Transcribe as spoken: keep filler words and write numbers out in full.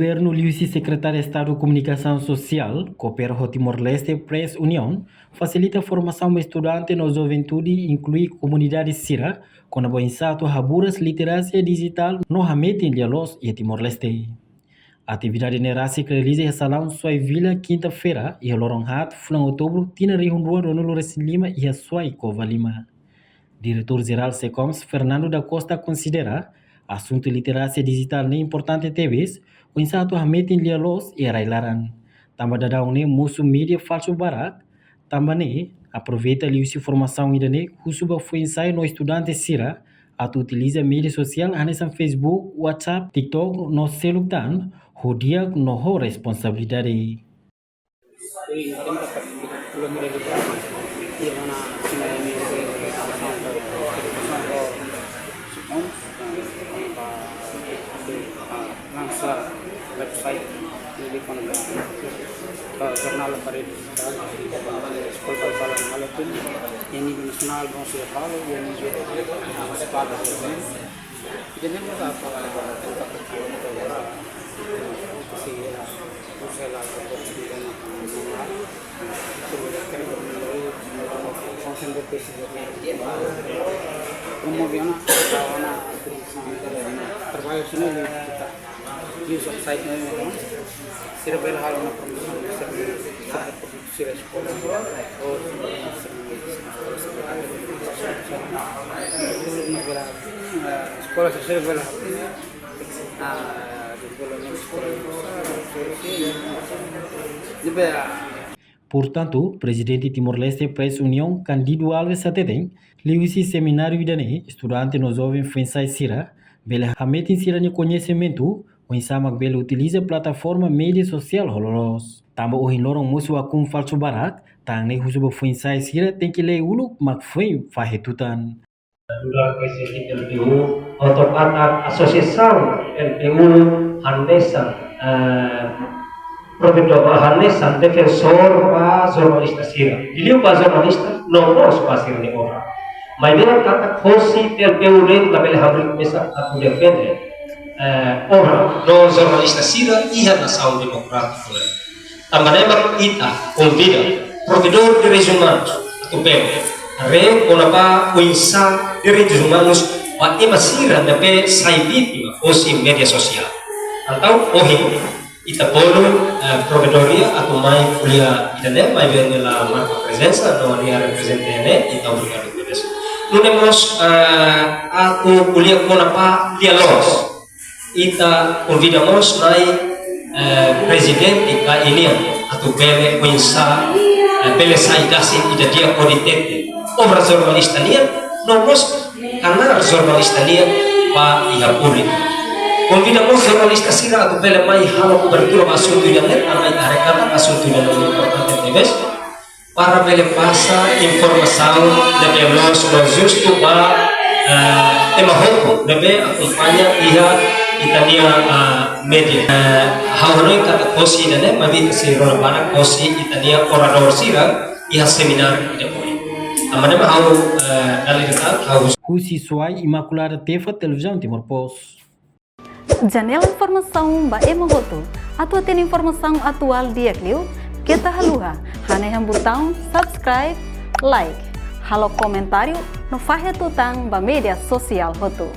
Governu liuhusi Sekretáriu Estadu Komunikasaun Sosiál koopera ho Timor-Leste Press Union, fasilita formasaun ba estudante no juventude, inklui komunidade sira, kona-ba oinsá atu haburas literasia dijitál no hametin lia-loos iha Timor-Leste. Atividade ne'e rasik realiza iha Salaun Suai Vila, kinta-feira, iha loron haat, fulan outubru, tinan rihun rua ruanulu resin lima, iha Suai, Covalima. Diretór Jerál SECOMS, Fernando da Costa, konsidera asuntu literasia dijitál ne'e importante tebes, oinsá atu hametin lia-loos iha rai-laran. Tanba daudaun ne'e mosu média falsu barak, tanba ne'e aproveita liuhusi formasaun ida-ne'e, husu ba foin-sa'e no estudante sira atu utiliza média sosiál hanesan Facebook, WhatsApp, TikTok no seluk tan, ho di'ak no ho responsabilidade. Lansa website, jadi kon ba jornál ba rede sosiál, eskola ba balan halo tun, iha nivel nasionál, bom, sira halo, iha nivel munisipál, ita nem ba para tenta, se usa la oportunidade. Promoviona, trabalho sini kita. Use of site ne'e, sira bele halo ona promosaun, sira, sira eskola, ou sira, sira, sira, eskola, sira bele halo. Ah, dezenvolvimentu eskola, sira, sira, sira. Portantu, Prezidente Timor-Leste Press Union, Cândido Alves, hateten, liuhusi semináriu ida-ne'e, estudante no joven foin-sa'e sira bele hametin sira-nia koñesimentu, oinsá mak bele utiliza plataforma média sosiál ho loloos. Tanba ohin loron mosu akun falsu barak, tan ne'e husu ba foin-sa'e sira tenke lee uluk mak foin fahe tutan. Dura Prezidente L P U, otomatis asosiasaun L P U hanesan, eh, provedór, hanesan defensór ba jornalista sira. Liuliu ba jornalista, no mós ba sira-nia obra. Maibé katak hosi L P U ne'e labele hamriik mesak atu defende, eh, obra no jornalista sira iha nasaun demokrátiku ne'e. Tanba ne'e mak ita konvida Provedór Direitus Umanus atu bele haree kona-ba oinsá direitus umanus ba ema sira ne'ebé sai vítima hosi média sosiál. Entaun ohin ita bolu, eh, provedór atu mai ko'alia ida-ne'e, maibé nia la marka prezensa, no nia reprezenta ne'e, entaun obrigadu tebes. Nune'e mós, eh, atu ko'alia kona-ba lia-loos. Ita konvida mós mai, eh, prezidente ka inian atu bele oinsá, eh, bele sai dasin ida di'ak hodi tete obra jornalista nian, no mós kanál jornalista nian ba iha públiku. Konvida mós jornalista sira atu bele mai halo kobertura ba asuntu ida-ne'e, tanba ita haree katak asuntu ida-ne'e importante tebes. Para bele pasa informasaun ne'ebé loos no justu ba, eh, ema hotu ne'ebé akompaña iha ita-nia, ah, média. Eh, ha'u hanoin katak hosi ida-ne'e, maibé ita sei rona barak hosi ita-nia oradór sira iha semináriu ida ohin. Tanba ne'e mak ha'u, eh, dala ida tan, ha'u husu. Husi Suai, Imaculada Tefa, Televizaun Timor Post. Janela informasaun ba ema hotu. Atu hatene informasaun atuál di'ak liu, keta haluha hanehan butaun subscribe, like, halo komentáriu no fahe tutan ba média sosiál hotu.